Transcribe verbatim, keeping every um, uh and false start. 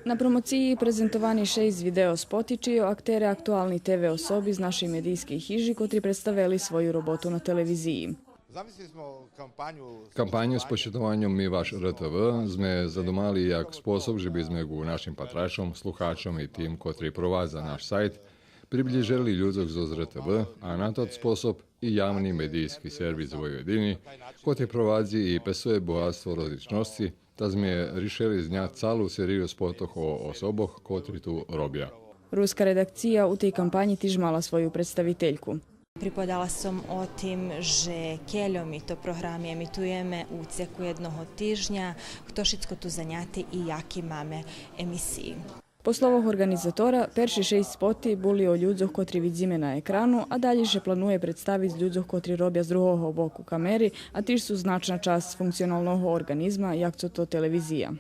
На промоциї презентовани шейсц видео споти, чийо актере актуални Т В особи з нашей медийскей хижи, котри представели свою роботу на телевизиї. Кампаню з почитованьом Ми ваш Р Т В зме задумали як способ же бизме ґу нашим патрачом, слухачом и тим котри провадза наш сайт приближели людзох зоз Р Т В, а на тот способ и явни медийски сервис Войводини, котри провадзи и песує богатство розличносци, та зме ришели зняц цалу серию спотох о особох котри ту робя. Руска редакция у тей кампанї тиж мала свою представительку. Приповедала сом о тим же кельо ми то програми емитуєме у цеку єдного тижня, хто шицко ту заняти и яки маме емисиї. По словох орґанизатора, перши шейсц споти були о людзох котри видзиме на екрану, а далєй ше планує представиц людзох котри робя з другого боку камери, а тиж су значна часц функционалного орґанизма, як цо то телевизия.